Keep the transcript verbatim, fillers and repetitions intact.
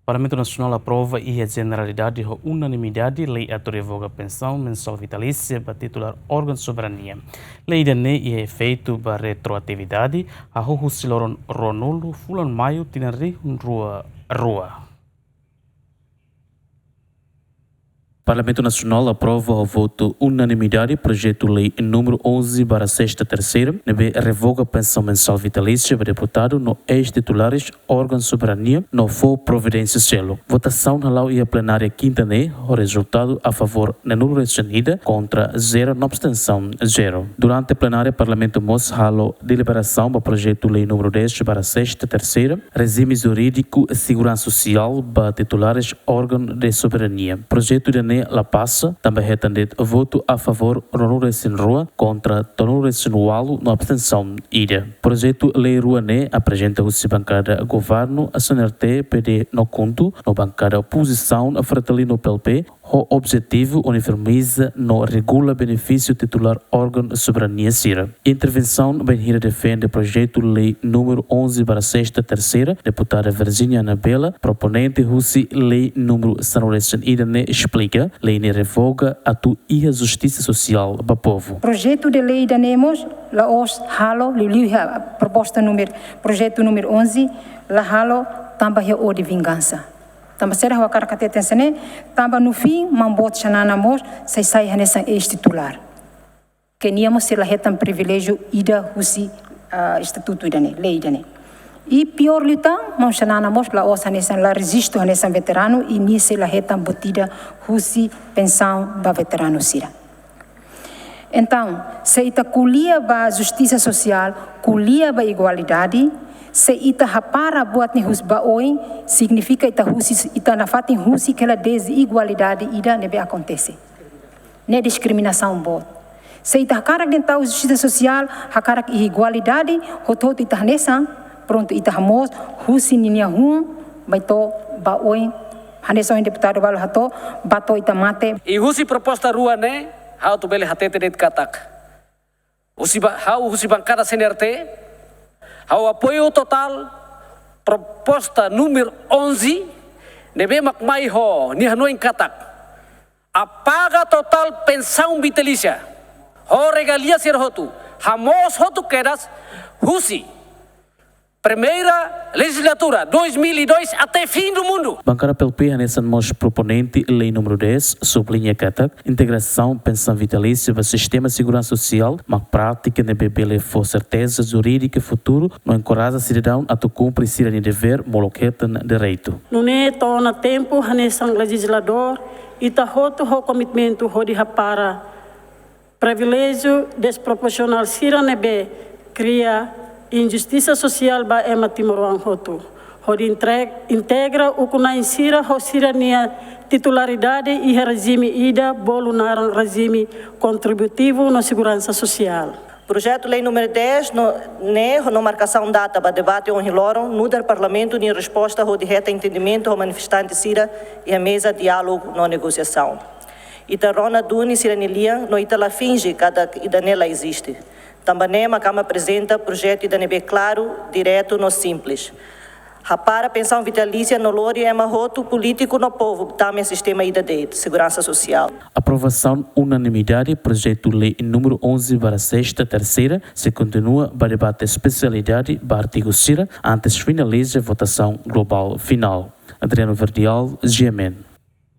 Parlamentu Nasionál aprova iha jeneralidade ho unanimidade lei atu revoga pensaun mensál vitalísia ba titulár órgaun soberania. Lei ida-ne'e iha efeitu ba retroatividade, hahú husi loron ruanulu fulan Maiu tinan rihun rua rua. Parlamentu Nasionál aprova ho votu unanimidade projetu lei númeru onze barra sexta terceira, ne'ebé revoga pensaun mensál vitalísia ba deputadu no eis-titulares órgaun soberania no fó providénsia seluk. Votasaun hala'o iha plenária kinta ne'e, ho rezultadu a favór neenulu-resin-ida, kontra zero no abstensaun zero. Durante plenária, Parlamentu mós halo deliberasaun ba projetu lei númeru dez barra sexta terceira, rejime jurídiku seguransa sosiál ba titulares órgaun de soberania. Projetu ida-ne'e la pasa, tanba hetan de'it votu a favór ruanulu-resin-rua, kontra tolunulu-resin-ualu no abstensaun ida. Projetu lei rua ne'e aprezenta husi bankada governu, CNRT, PD no KHUNTO, no bankada opozisaun, FRETILIN no PLP, ho objetivu uniformiza no regula benefísiu titulár órgaun soberania sira. Intervensaun bainhira defende projetu lei númeru onze barra sexta terceira, deputada Virginia Anabela, proponente husi lei númeru sanulu-resin-ida ne'e esplika, lei ne'e revoga atu iha justisa sosiál ba povu. Projetu de lei ida-ne'e mós la'ós halo, liuliu iha proposta númeru, projetu númeru onze, la halo tanba iha ódiu vingansa. Tanba saida ha'u hakarak hateten hanesan ne'e, tanba no fim, maun boot Xanana mós sei sai hanesan eis-titulár. Ke nia mós sei la hetan priviléjiu ida husi, ah, estatutu ida-ne'e, lei ida-ne'e. I piór liután, maun Xanana mós la'ós hanesan, la rejistu hanesan veteranu, i nia sei la hetan buat ida husi pensaun ba veteranu sira. Entaun, se ita ko'alia ba justisa sosiál, ko'alia ba igualdade, se ita hapara buat ne'e husi ba oin, signifika ita husi, ita nafatin husik hela dezigualdade ida ne'ebé akontese. Ne'e diskriminasaun boot. Se ita hakarak de'it tau justisa sosiál, hakarak igualdade, hotu-hotu ita hanesan, prontu ita hamoos, husi ninia hun, ba to'o ba oin, hanesan ohin deputadu balu hato'o, ba to'o ita mate. I husi proposta rua ne'e, ha'u atu bele hatete de'it katak, husi ba, ha'u husi bankada CNRT, ha'u apoiu totál proposta númeru onze, ne'ebé mak mai ho nia hanoin katak, apaga totál pensaun vitalísia, ho regalia sira hotu, hamoos hotu kedas, husi primeira lejizlatura, dois mil e dois, até fim do mundo. Bankada PLP hanesan mós proponente lei númeru dez, subliña katak integrasaun pensaun vitalísia ba sistema seguransa sosiál mak prátika ne'ebé bele fó serteza jurídika futuru no enkoraja sidadaun atu kumpre sira-nia devér molok hetan direitu. Nune'e to'o ona tempu hanesan lejizladór, ita hotu ho komitmentu hodi hapara priviléjiu desproporsionál sira ne'ebé kria injustisa sosiál ba ema timoroan hotu. Hodi intre-, integra ukun-na'in sira ho sira-nia titularidade iha rejime ida bolu naran rejime kontributivu no seguransa sosiál. Projetu lei númeru dez no, ne'e, no markasaun data ba debate ohin loron, nu'udar Parlamentu nia resposta hodi hetan entendimentu ho manifestante sira iha meza diálogu no negosiasaun. Ita rona duni sira-nia lian, no ita la finje katak ida-ne'e la eziste. Tanba ne'e mak ami aprezenta projetu ida ne'ebé klaru, diretu no simples. Hapara pensaun vitalísia no lori ema hotu, polítiku no povu, tama iha sistema ida de'it, seguransa sosiál. Aprovasaun unanimidade projetu lei númeru onze barra sexta terceira, sei kontinua ba debate espesialidade ba artigu sira, antes finaliza votasaun globál finál. Adriano Verdial, GMN.